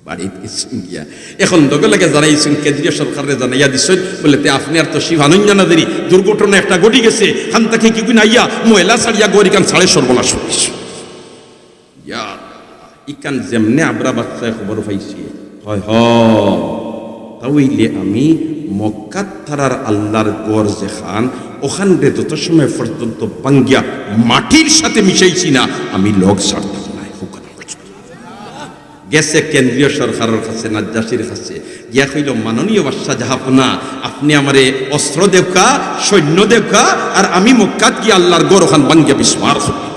বাড়িত গেছইন গিয়া। এখন লগে লগে জানাইছইন, কেন্দ্রীয় সরকাররে জানাইয়া দিছইন, বলে, "তে আপনে আর তো শিব আনইন না দেরি, দুর্ঘটনা একটা ঘটি গেছে, খান থাকি কিগুন আইয়া ময়লা ছাড়িয়া ঘর ইখান ছাড়ে সর্বনাশ অইছে।" ইয়া আল্লাহ, ইখান যেমনে আবরা বাদশায় খবর পাইছে, হয় হ, তা অইলে আমি মক্কাত তারার আল্লার ঘর যেখান, অখানরে যত সময় পর্যন্ত ভাঙ্গিয়া মাটির সাথে মিশাইছি না, আমি লগ ছাড়তাম নায়। হুকুম। গেছে কেন্দ্রীয় সরকারর কাছে, নাজ্জাশীর কাছে, গিয়া কইল, "মাননীয় বাদশা জাহাপনা, আপনে আমারে অস্ত্র দেউক্কা, সৈন্য দেউক্কা, আর আমি মক্কাত গিয়া আল্লার ঘর অখান ভাঙ্গিয়া বিস্মার করি দিতাম।"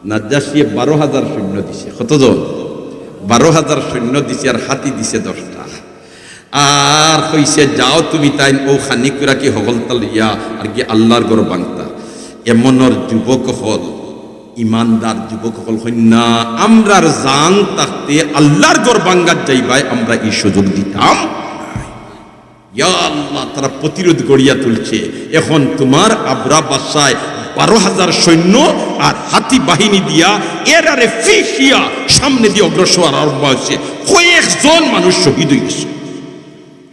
নাজ্জাশীয়ে বারো হাজার সৈন্য দিছে। কতজন? বারো হাজার সৈন্য দিছে, আর হাতি দিছে দশটা। আর কইছে, "যাও তুমি তাইন অউ খানিকুরাকি হকলতা লইয়া আর গিয়া আল্লার ঘর ভাঙ্গতা।" এমনর যুবক অকল, ইমানদার যুবক অকল কইন না, "আমরার জান থাকতে আল্লার ঘর ভাঙ্গাত যাইবায় আমরা ই সুযোগ দিতাম নায়।" ইয়া আল্লাহ, তারা প্রতিরোধ গড়িয়া তুলছে। এখন তুমার আবরা বাদশায় বারো হাজার সৈন্য আর হাতি বাহিনী দিয়া এরারে ফিসিয়া সামনে দিয়া অগ্রসর আরম্ভ অইছে। কয়েকজন মানুষ শহীদ অইগেছে।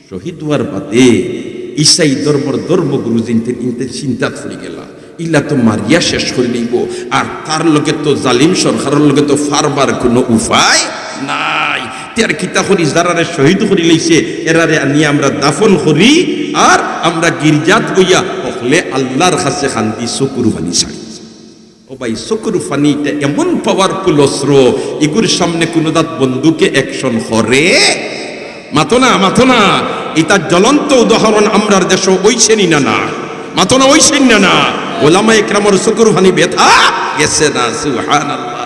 শহীদ অওয়ার বাদে ইসাই ধর্মর ধর্মগুরু যেইন তেইন, ইন তেইন চিন্তাত পড়ি গেলা, "ইলা তো মারিয়া শেষ করি লইব, আর তার লগে তো জালিম সরকারর লগে তো পারবার কুনু উপায় নাই। তে আর কিতা করি, যারারে শহীদ করি লইছে, এরারে আনিয়া আমরা দাফন করি, আর আমরা গির্জাত বইয়া হকলে আল্লার কাছে কান্দি চকুর পানি ছাড়ি।" ও ভাই, চকুর পানি ইটা এমন powerful অস্ত্র, ইগুর সামনে কুনু জাত বন্দুকে action করে? মাতো না, মাতো না। ইটা জ্বলন্ত উদাহরণ আমরার দেশো অইছে নি না, না? মাতো না, অইছে নি না, না? ওলামায়ে কেরামর চকুর পানি বেথা গেছে না, সুবহানাল্লাহ।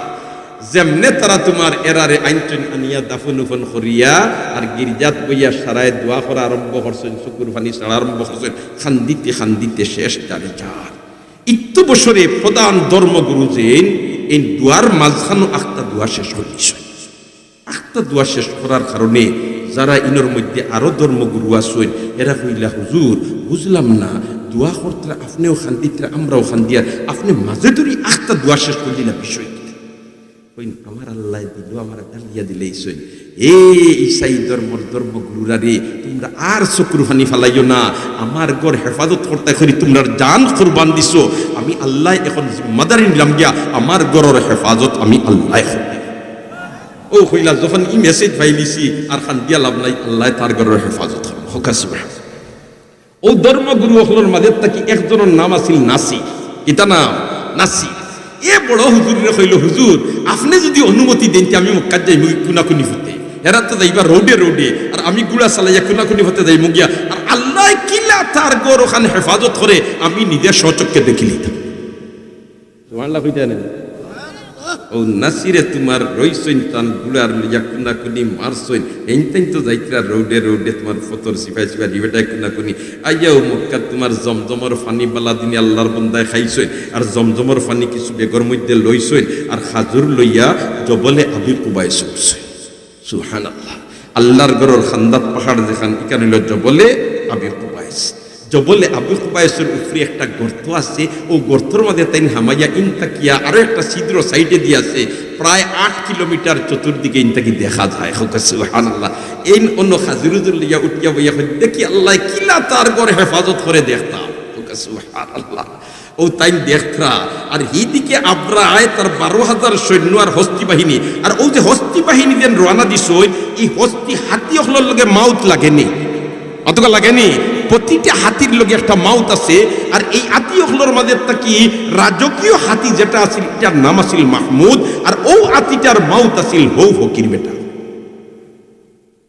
যেমনে তারা তুমার এরারে আনছইন, আনিয়া দাফন উফন করিয়া, আর গির্জাত বইয়া সারায় দোয়া করা আরম্ভ করছইন, চকুর পানি ছাড়া আরম্ভ করছইন, কান্দিতে কান্দিতে শেষ যারে যার। ইত্যু বছরে প্রধান ধর্মগুরু যেইন, এইন দোয়ার মাঝখানো আখতা দোয়া শেষ করি দিছইন। আখতা দোয়া শেষ করার কারণে যারা ইনর মধ্যে আরো ধর্মগুরু আছইন, এরা কইলা, "হুজুর, বুঝলাম না, দোয়া করতরা, আপনেও কান্দিতরা, আমরাও কান্দিয়ার, আপনে মাঝে ধরি আখতা দোয়া শেষ করি দিলা, বিষয় কিতা?" কইন, "আমার আল্লায় দিল, আমারে ঢালিয়া দিলাইছইন। এ ইসাই ধর্মর ধর্মগুরুরা রে, তুমরা আর চকুর পানি ফালাইও না। আমার ঘর হেফাজত করতায় করি তুমরার জান কুরবান দিছো। আমি আল্লায় এখন জিম্মাদারি নিলাম গিয়া, আমার ঘরর হেফাজত আমি আল্লায় করমু।" ও কইলা, "যখন ই message পাইলিছি, আর কান্দিয়া লাভ নাই, আল্লায় তার ঘরর হেফাজত করমু।" কউক্কা সুবহানাল্লাহ। অউ ধর্মগুরু অকলর মাঝে থাকি একজনর নাম আছিল নাসির। কিতা নাম? নাসির। এ বড় হুজুররে কইল, "হুজুর, আপনে যুদি অনুমতি দেইন, তে আমি মক্কাত যাইমু কুনাকুনি পথে। এরা তো যাইবা রোডে রোডে, আর আমি ঘুড়া চালাইয়া কুনাকুনি পথে যাইমু গিয়া। আর আল্লায় কিলা তার ঘর অখান হেফাজত করে, আমি নিজে স্বচক্ষে দেখিলিতাম।" সুবহানাল্লাহ কইতা নায়? অউ নাসিরে তুমার রইছইন, তান ঘুড়ার লইয়া কুনাকুনি মারছইন, এইন তাইন তো যাইতরা রোডে রোডে, তুমার পথর সিপাই সিপাই ডিবেটায় কুনাকুনি। আইয়াউ মক্কাত তুমার জমজমর পানি বালা দিনে আল্লার বন্দায় খাইছইন, আর জমজমর পানি কিছু ব্যাগর মধ্যে লইছইন, আর খাজুর লইয়া জবলে আবি কুবাইস উঠছইন। সুবহানাল্লাহ। আল্লার ঘরর কান্দাত পাহাড় যেখান, ইখান অইল জবলে আবি কুবাইস। জবলে আবি কুবাইসর উপরে একটা গর্ত আছে, অউ গর্তর মাঝে তাইন হামাইয়া ইন থাকিয়া আরো একটা ছিদ্র সাইডে দিয়া আছে, প্রায় আট কিলোমিটার চতুর্দিকে ইন থাকি দেখা যায়। কউক্কা সুবহানাল্লাহ। এইন অনো খাজুর উজুর লইয়া উঠিয়া বইয়া কইন, "দেখি আল্লায় কিলা তার ঘর হেফাজত করে দেখতাম।" কউক্কা সুবহানাল্লাহ। অউ তাইন দেখতরা, আর হিদিকে আবরাহায় তার বারো হাজার সৈন্য আর হস্তি বাহিনী, আর অউ যে হস্তি বাহিনী যেন রওয়ানা দিছইন, ই হস্তি হাতি অকলর লগে মাউত লাগেনি। অতকা লাগেনি? প্রতিটা হাতির লগে একটা মাউত আছে। আর এই আতি অকলর মাঝে থাকি রাজকীয় হাতি যেটা আছিল, এটার নাম আছিল মাহমুদ। আর ও আতিটার মাউত আছিল হউ ফকির বেটা।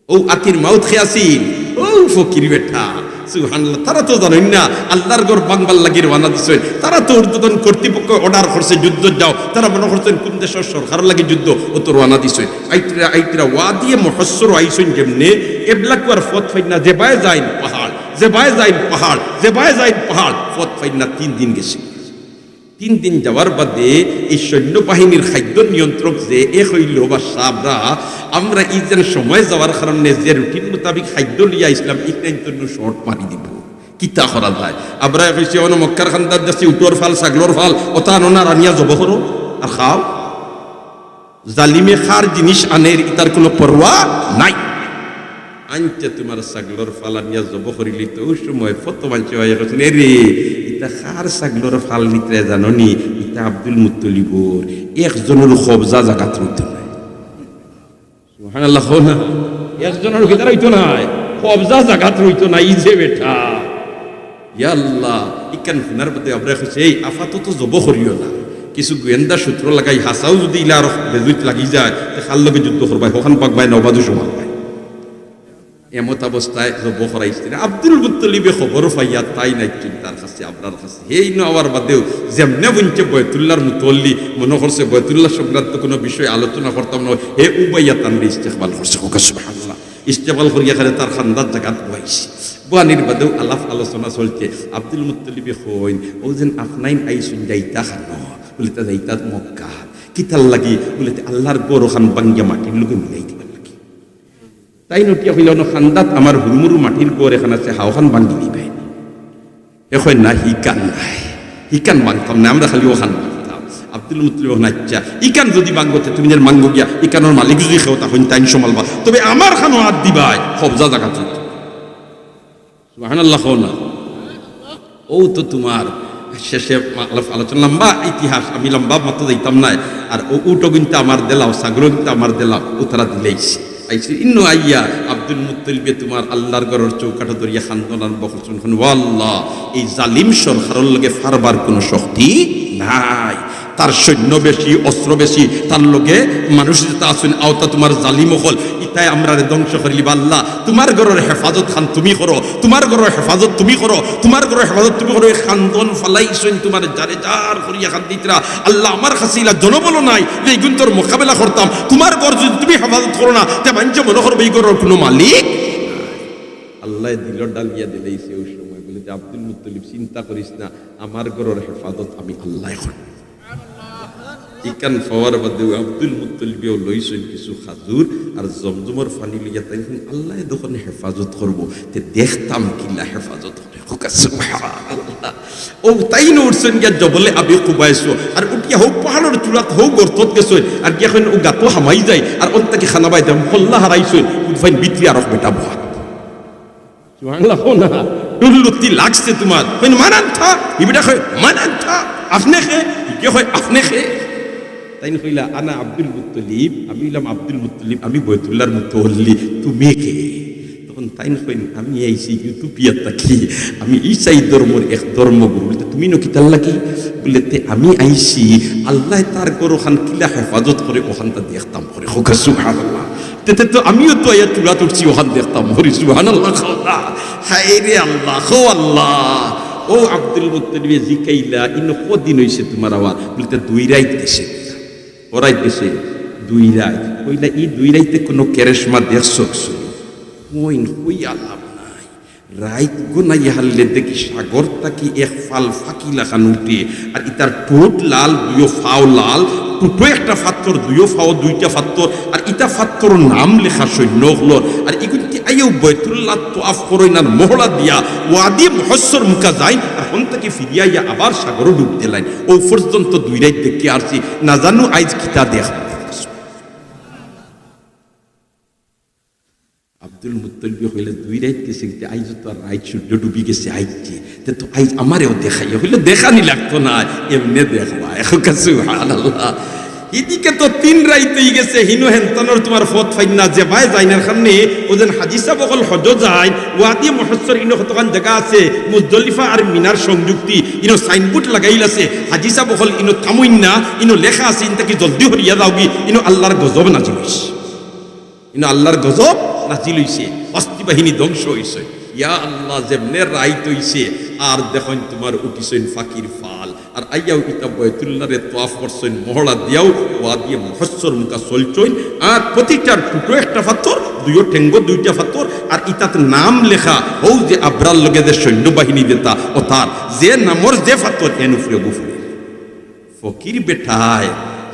ও আতির মাউত খে আছিল, ও ফকির বেটা। সুবহানাল্লাহ। তারা তো জানইন না, আল্লাহর ঘর ভাঙবার লাগি রওয়ানা দিছইন। তারা তো ঊর্ধ্বতন কর্তৃপক্ষ অর্ডার করছে, যুদ্ধ যাও। তারা মনে করছইন কোন দেশর সরকারর লাগি যুদ্ধ, ও তো রওয়ানা দিছইন। আইতরা আইতরা ওয়াদিয়ে মুহাসসর আইছইন যেমনে, এবলা কুয়ার পথ পাইন না, যেবায় যাইন পাহাড়, যেবায় যাইন পাহাড়, যেবায় যাইন পাহাড়, পথ পাইন না। তিন দিন গেছে। তিন দিন যাওয়ার বাদে এই সৈন্যবাহিনীর খাদ্য নিয়ন্ত্রক যে এ কইল, "বা সাবরা, আমরা এই যে সময় যাওয়ার কারণে যে রুটিন মোতাবিক খাদ্য লইয়া আইছলাম, ইখান তো নু শর্ট মারি দিব, কিতা করা যায়?" আবরায় কইছে, "অনো মক্কার খান্দাত যাচ্ছি, উটর ফাল, ছাগলর ফাল, ওতা আনো না, আনিয়া জব করো আর খাও।" জালিমে কার জিনিস আনের, ইতার কোনো পরোয়া নাই। আনতে তুমার ছাগলর ফাল আনিয়া জব করিলি তো, ওই সময় ফত মানষে ভাইয়া কইছইন, "এ রে, ইতা কার ছাগলর ফাল নিত্রে জানো নি? ইতা আব্দুল মুত্তলিবর।" একজনর কবজা জাগাত রইতো নায়। সুবহানাল্লাহ কও না। একজনর কিতা রইতো নায়, কবজা জাগাত রইতো নায়, ই যে বেটা। ইয়া আল্লাহ, ইখান হুনার বাদে আবরায় কইছে, "এই আপাতত জব করিও না, কিছু গোয়েন্দা সূত্র লাগাই, হাছাউ যুদি ইলা আরো বেজুইত লাগি যায়, তে কার লগে যুদ্ধ করবায়, হখান ভাগবায় না অবাদু সমান ভাই।" এমত অবস্থায় জব করাইছইন। আব্দুল মুত্তলিবে খবর পাইয়া তাইন আইছইন তার কাছে, আবরার কাছে। হেইন আওয়ার বাদেউ যেমনে বুঝছে বয়তুল্লাহর মুতওয়াল্লি, মনে করছে বয়তুল্লাহ সংক্রান্ত কোনো বিষয় আলোচনা করতাম না, হে উবাইয়া তানরে ইস্তেকবাল করছে। কউক্কা সুবহানাল্লাহ। ইস্তেকবাল করিয়া খালি তার খান্দাত জাগাত বওয়াইছে। বওয়ানির বাদেউ আলাপ আলোচনা চলছে। আব্দুল মুত্তলিবে কইন, "ও যেন আফনাইন আইছইন, যাইতা কানো?" বুলে, "তে যাইতা মক্কা।" "কিতার লাগি?" বুলে, "তে আল্লাহর ঘর ওখান ভাঙ্গিয়া মাটির লগে মিলাই দিবার লাগি।" তাইন উঠিয়া কইলা, "অনো খান্দাত আমার হুরুমুরু মাটির ঘর এখান আছে, হাওখান ভাঙ্গি দিবায়।" এ কয়, "না, হিকান নায়, হিকান ভাঙতাম না, আমরা খালি ওখান ভাঙতাম।" আব্দুল মুত্তলিব কইন, "আচ্ছা, ইখান যুদি ভাঙ্গো তে তুমি যেন ভাঙ্গো গিয়া, ইখানর মালিক যুদি কেউ থাকইন তাইন সামালবা, তবে আমার খানো আত দিবায়, কবজা জাগাত।" সুবহানাল্লাহ কও না। ও তো তুমার শেষে মা-, আলাপ আলোচনা লম্বা ইতিহাস, আমি লম্বা মতো যাইতাম নায়। আর ও উটও কিন্তু আমার দিলাও, ছাগলও কিন্তু আমার দিলাও, ও তারা দিলাইছে। আইছে ইনো আইয়া আব্দুল মুত্তলিবে তুমার আল্লাহর ঘরর চৌকাঠো ধরিয়া কান্দন আরম্ভ করছইন, কইন, "ও আল্লাহ, এই জালিম সরকারর লগে পারবার কোনো শক্তি নাই।" তার সৈন্য বেশি, অস্ত্র বেশি, তার লগে মানুষ যেতা আছইন, অতা তুমার জালিম অকল, ইতায় আমরারে ধ্বংস করিলিবা। আল্লাহ, তুমার ঘরর হেফাজত খান তুমি করো, তুমার ঘরর হেফাজত তুমি করো, তুমার ঘরর হেফাজত তুমি করো। এই কান্দন ফালাইছইন তুমার জারে জার করিয়া কান্দিতরা। আল্লাহ, আমার কাছে ইলা জনবল নাই যে ইগুন্তর মোকাবেলা করতাম। তুমার ঘর যুদি তুমি হেফাজত করো না, তে মানষে মনে করবো ই ঘরর কোনো মালিক। আল্লায় দিলো ডালিয়া দিলাইছে ওই সময়, বুলে যে, "আব্দুল মুত্তলিব, চিন্তা করিস না, আমার ঘরর হেফাজত আমি আল্লায় করমু।" ইখান পাওয়ার বাদে আব্দুল মুত্তলিবেও লইছইন কিছু খাজুর আর জমজমর পানি লইয়া তাইন কইন, "আল্লায় যখন হেফাজত করবো, তে দেখতাম কিলা হেফাজত করে।" কউক্কা সুবহানাল্লাহ। ও তাইন উঠছইন গিয়া জবলে আবি কুবাইস, আর উঠিয়া হউ পাহাড়র চূড়াত হউ গর্তত গেছইন, আর গিয়া কইন, "ও গাতো হামাই যাই, আর অন থাকি খানা বাইতাম।" হল্লা হারাইছইন, উদফাইন ভিতরে আরক বেটা বওয়া। সুবহানাল্লাহ কও না। টুল্লুতি লাগছে তুমার। কইন, "মান আনতা?" ই বেটা কয়, "মান আনতা?" "আপনে কে?" ইগে কয়, "আপনে কে?" তাইন কইলা, "আনা আব্দুল মুত্তলিব, আমি অইলাম আব্দুল মুত্তলিব, আমি বয়তুল্লাহর মুতওয়াল্লি, তুমি কে?" তখন তাইন কইন, "আমি আইছি ইউথিওপিয়া থাকি, আমি ইসাই ধর্মর এক ধর্মগুরু।" বুলে, "তুমি ইনো কিতার লাগি?" বুলে, "তে আমি আইছি, আল্লায় তার ঘর ওখান কিলা হেফাজত করে, ওখানটা দেখতাম করে।" কউক্কা সুবহানাল্লাহ। তে, তে তো আমিও তো আইয়া চূড়াত উঠছি, ওখান দেখতাম। করি সুবহানাল্লাহ কও না। হায় রে আল্লাহ, কও আল্লাহ। ও আব্দুল মুত্তলিবে জিকাইলা, "ইনো কদিন অইছে তুমার আওয়া?" বুলে, "তে দুই রাইত গেছে।" "ক রাইত গেছে?" "দুই রাইত।" কইলা, "ই দুই রাইতে কোনো কেরেশমা দেখছো?" কইন, "কইয়া লাভ নাই।" রাইত গনাইয়া হারলে দেখি সাগর থাকি এক ফাল ফাকি লাখান উঠে, আর ইতার ঠোঁট লাল, দুইও ফাও লাল, ঠোঁটো একটা ফাত্তর, দুইও ফাও দুইটা ফাত্তর, আর ইতা ফাত্তরর নাম লেখা সৈন্য অকলর, আর ইগুইন্তে আইয়াউ বয়তুল্লাহ তোয়াফ করইন আর মহড়া দিয়া ওয়াদি মুহাসসর মুখা যাইন, আর হন থাকি ফিরিয়া আইয়া আবার সাগরো ডুব দিলাইন। অউ পর্যন্ত দুই রাইত দেখিয়া আরছি, না জানু আইজ কিতা দেখমু। আব্দুল মুত্তলিবে কইলা, "দুই রাইত গেছে, কিন্তু আইজ তো আর রাইত, সূর্য ডুবি গেছে, আইজ যে, তে তো আইজ আমারেও দেখাইও।" কইলা, "দেখানি লাগতো না, এমনে দেখবা।" এখন সুবহানাল্লাহ। ইদিকে তো তিন রাইত অইগেছে, হিনো হেনতানর তুমার পথ পাইন না, যেবায় যাইন এর কারণে। অউ যেন হাজি সাব অকল হজো যাইন, ওয়াদি মুহাসসর ইনো কতখান জাগা আছে, মুজদলিফা আর মিনার সংযুক্তি, ইনো সাইনবোর্ড লাগাইল আছে, হাজি সাব অকল ইনো থামইন না, ইনো লেখা আছে, ইন থাকি জলদি হরিয়া যাওগি, ইনো আল্লার গজব নাজিল অইছে। ইনো আল্লার গজব নাজিল অইছে, হস্তি বাহিনী ধ্বংস অইছে। ইয়া আল্লাহ, যেমনে রাইত অইছে, আর দেখইন তুমার উঠিছইন পাখির ফাল, আর আইয়াউ ইতা বয়তুল্লারে তোয়াফ করছইন, মহড়া দিয়াউ ওয়াদিয়ে মুহাসসর মুখা চলছইন, আর প্রতিটার টুটো একটা পাথর, দুইও ঠেঙ্গো দুইটা পাথর, আর ইতাত নাম লেখা, হউ যে আবরার লগে যে সৈন্যবাহিনী যেতা অতার, যে নামর যে পাথর, এন উপরে গুফুরে। ফকির বেটায়,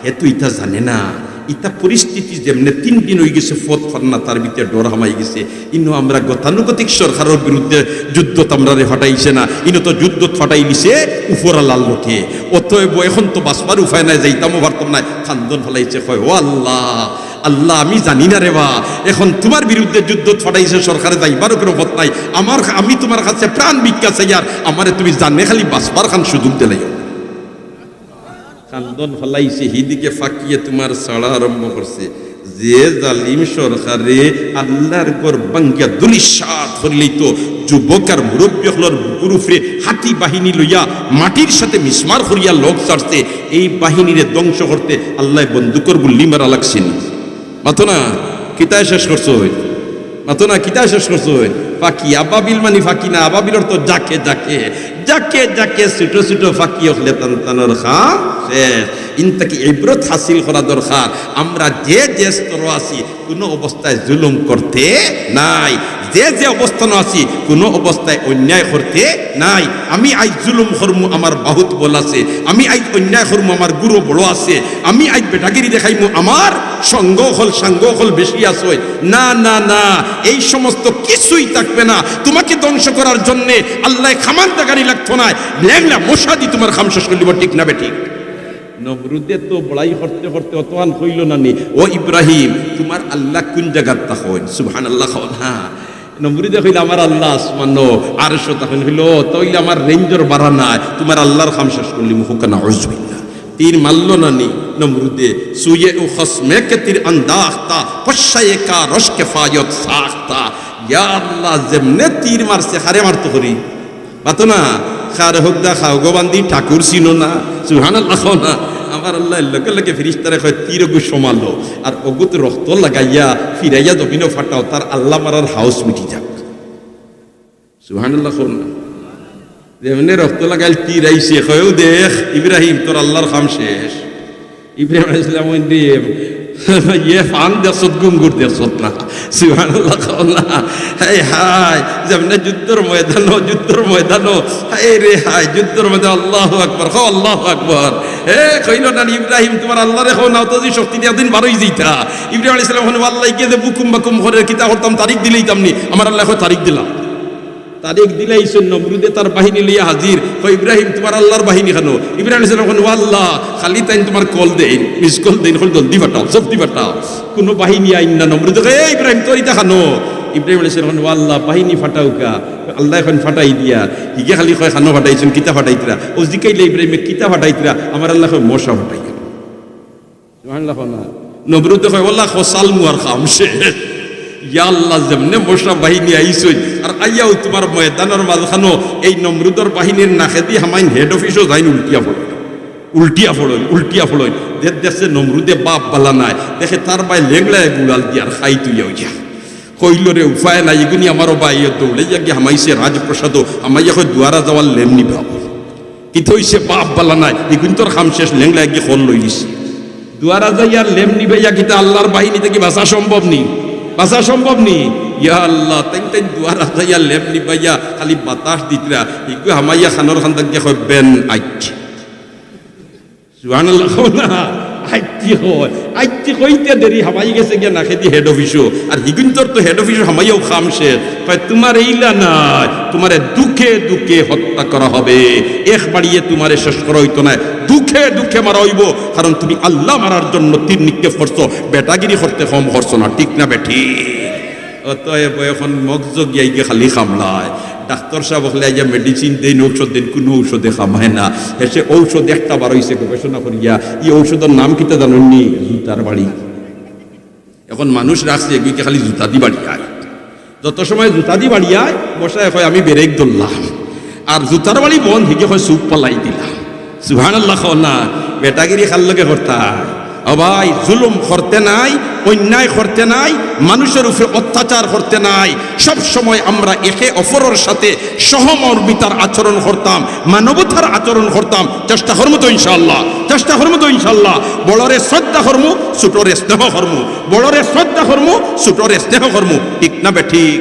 হে তো ইতা জানে না। ইতা পরিস্থিতি যেমনে তিন দিন অইগেছে, পথ পার না, তার ভিতরে ডর হামাই গেছে। ইনো আমরা গতানুগতিক সরকারর বিরুদ্ধে যুদ্ধত আমরারে ফাটাইছে না, ইনো তো যুদ্ধত ফাটাইলিছে উপরআলার লোকে। অতএব এখন তো বাঁচবার উপায় নাই, যাইতামও পারতাম নায়। কান্দন ফালাইছে, কয়, "ও আল্লাহ, আল্লাহ, আমি জানি না রে বা, এখন তুমার বিরুদ্ধে যুদ্ধত ফাটাইছে সরকারে, যাইবারও কুনু পথ নাই। আমার, আমি তুমার কাছে প্রাণ ভিক্ষা চাইয়ার, আমারে তুমি জানে খালি বাঁচবার খান সুযোগ দিলাইও।" কান্দন ফালাইছে, হিদিকে ফাকিয়ে তুমার ছাড়া আরম্ভ করছে। যে জালিম সরকারে আল্লার ঘর ভাঙ্গিয়া ধুলিস্যাৎ করিলাইতো, যুবক আর মুরব্বি অকলর বুকুর উপরে হাতি বাহিনী লইয়া মাটির সাথে মিসমার করিয়া লগ ছাড়ছে, এই বাহিনীরে ধ্বংস করতে আল্লায় বন্দুকর গুল্লি মারা লাগছে নি? মাতো না, কিতায় শেষ করছইন? মাতো না, কিতায় শেষ করছইন? ফাকি, আবাবিল মানি ফাকি না, আবাবিল অর্থ জাকে জাকে, জাকে জাকে ছোট ছোট ফাকি অকলে তান তানর কাম শেষ। ইন থাকি ইবরত হাসিল করা দরকার। আমরা যে যে স্তরো আছি, কুনু অবস্থায় জুলুম করতে নাই। যে যে অবস্থানো আছি, কুনু অবস্থায় অন্যায় করতে নাই। আমি আইজ জুলুম করমু, আমার বাহুত বল আছে। আমি আইজ অন্যায় করমু, আমার গুরু বড় আছে। আমি আইজ বেটাগিরি দেখাইমু, আমার সঙ্গ অকল, সাঙ্গ অকল বেশি আছে। না, না, না, এই সমস্ত কিছুই থাকবে না। তুমাকে ধ্বংস করার জন্যে আল্লায় কামান দাগানি লাগতো নায়, লেংলা মশাদি তুমার কাম শেষ করিলিবো, ঠিক না বেঠিক? নমরুদে তো বড়াই করতে করতে অতখান কইলো না নি, "ও ইব্রাহিম, তুমার আল্লাহ কুন জাগাত থাকইন?" সুবহানাল্লাহ কও না। নমরুদে কইলো, "আমার আল্লাহ আসমানো, আরশো থাকইন।" কইলো, "ও, তা অইলে আমার রেঞ্জর বাড়া নাই, তুমার আল্লার কাম শেষ করিলিমু।" কউক্কা নাউজুবিল্লাহ। তীর মারলো না নি নমরুদে, "سوی او خصم که تیر انداخت، پشه کارش کفایت ساخت۔" ইয়া আল্লাহ, যেমনে তীর মারছে, কারে মারতো করি? মাতো না, কার হকদা খাওগো বান্দি ঠাকুর চিনো না? সুবহানাল্লাহ কও না। আমার আল্লায় লগে লগে ফিরিস্তারে কয়, "তীর অগু সমালো, আর অগুত রক্ত লাগাইয়া ফিরাইয়া জমিনো ফাটাও, তার আল্লাহ মারার হাউস মিটি যাক।" সুবহানাল্লাহ কও না। যেমনে রক্ত লাগাইল, তীর আইছে, কয়, "ও দেখ ইব্রাহিম, তোর আল্লার কাম শেষ।" ইব্রাহিম আলাইহিস সালাম কইন, "ইয়ে ফান দেখছত, গুঙ্গুর দেখছত না।" সুবহানাল্লাহ কও না। হায় হায়, যেমনে যুদ্ধর ময়দানো, যুদ্ধর ময়দানো, হায় রে হায়, যুদ্ধর ময়দানো, আল্লাহু আকবার, কও আল্লাহু আকবার। হে কইলো না, "ইব্রাহিম, তুমার আল্লারে কও না, অত যদি শক্তি দিয়া দিন বারই যাইতা।" ইব্রাহিম আলাইহিস সালাম কইন, "আল্লাহ, ইগে যে বুকুম বাকুম করে, কিতা করতাম, তারিখ দিলাইতাম নি?" আমার আল্লায় কয়, "তারিখ দিলাম।" তারিখ দিলাইছইন, নমরুদে তার বাহিনী লইয়া হাজির। কয়, "ইব্রাহিম, তুমার আল্লার বাহিনী কানো?" ইব্রাহিম আলাইহিস সালাম কইন, "ও আল্লাহ, খালি তাইন তুমার কল দেইন, মিস কল দেইন, কইন, 'জলদি ফাটাও, জলদি ফাটাও।' কুনু বাহিনী আইন না।" নমরুদে কয়, "এ ইব্রাহিম, তোর ইতা কানো?" ইব্রাহিম আলাইহিস সালাম কইন, "ও আল্লাহ, বাহিনী ফাটাউক্কা।" আল্লায় কইন, "ফাটাই দিয়া।" হিগে খালি কয়, "কানো ফাটাইছইন, কিতা ফাটাইতরা?" অউ জিকাইলে ইব্রাহিমে, "কিতা ফাটাইতরা?" আমার আল্লায় কয়, "মশা ফাটাইয়া।" সুবহানাল্লাহ কও না। নমরুদে কয়, "ওলা খসাল মুয়ার কাম শেষ।" ইয়া আল্লাহ, যেমনে মশা বাহিনী আইছইন, আর আইয়াউ তুমার ময়দানর মাঝখানো এই নমরুদর বাহিনীর নাকেদি হামাইন, হেড অফিসো যাইন, উল্টিয়া পড়ইন, উল্টিয়া পড়ইন, উল্টিয়া পড়ইন। যে দেখছে নমরুদে বাপ বালা নায়, দেখে তার বায় লেংড়ায় গুড়াল দিয়ার খাই তুইয়া অইয়া। কইলো রে, উপায় নাই, ইগুনি আমারও বায়, দৌড়াইয়া গিয়া হামাইছে রাজপ্রাসাদো, হামাইয়া কয়, "দুয়ারা যাওয়ার লেম নিবাও।" কিতা অইছে, বাপ বালা নায়, ইগুইন্তর কাম শেষ, লেংড়ায় গিয়া খল লইলিছে। দুয়ারা যাইয়া লেম নিবাইয়া কিতা আল্লার বাহিনী থাকি বাঁচা সম্ভব নি? বাঁচা সম্ভব নি? ইয়া আল্লাহ, তাইন তাইন দুয়ারা যাইয়া লেম নিবাইয়া খালি বাতাস দিতরা, ইগু হামাইয়া কানর কান্দাত গিয়া কয়, "বেন আইচ্ছি।" সুবহানাল্লাহ কও না। আইচ্ছি কয়, আইচ্ছি কইতে দেরি হামাই গেছে গিয়া নাকেদি হেড অফিসো। আর হিগুইন্তর তো হেড অফিসো হামাইয়াউ কাম শেষ। কয়, "তুমার এইলা নায়, তুমারে দুখে দুখে হত্যা করা হবে। এক বাড়িয়ে তুমারে শেষ করা অইতো নায়, দুখে দুখে মারা অইবো, কারণ তুমি আল্লাহ মারার জন্য তীর নিক্ষেপ করছো, বেটাগিরি করতে কম করছো না, ঠিক না বেঠিক?" অতএব এখন মগজ গিয়া গিয়া খালি কামড়ায়। ডাক্তার সাব অকলে আইয়া মেডিসিন দেইন, ঔষধ দেইন, কুনু ঔষধে কামায় না। হেষে ঔষধ একটা বার অইছে গবেষণা করিয়া, ই ঔষধর নাম কিতা জানইননি? জুতার বাড়ি। এখন মানুষ রাখছে এগুইকে খালি জুতাদি বাড়িয়ায়। যত সময় জুতাদি বাড়িয়ায়, মশায় কয়, "আমি ব্রেক ধরলাম।" আর জুতার বাড়ি বন্ধ, হিগে কয়, "চুপ ফালাই দিলাম।" সুবহানাল্লাহ কও না। বেটাগিরি কার লগে করতায়? ও ভাই, জুলুম করতে নাই, অন্যায় করতে নাই, মানুষের উপরে অত্যাচার করতে নাই। সব সময় আমরা একে অপরের সাথে সহমর্মিতার আচরণ করতাম, মানবতার আচরণ করতাম। চেষ্টা করমু তো ইনশাআল্লাহ, চেষ্টা করমু তো ইনশাআল্লাহ। বড়রে শ্রদ্ধা করমু, ছোটরে স্নেহ করমু, বড়রে শ্রদ্ধা করমু, ছোটরে স্নেহ করমু। ঠিক না বেঠিক?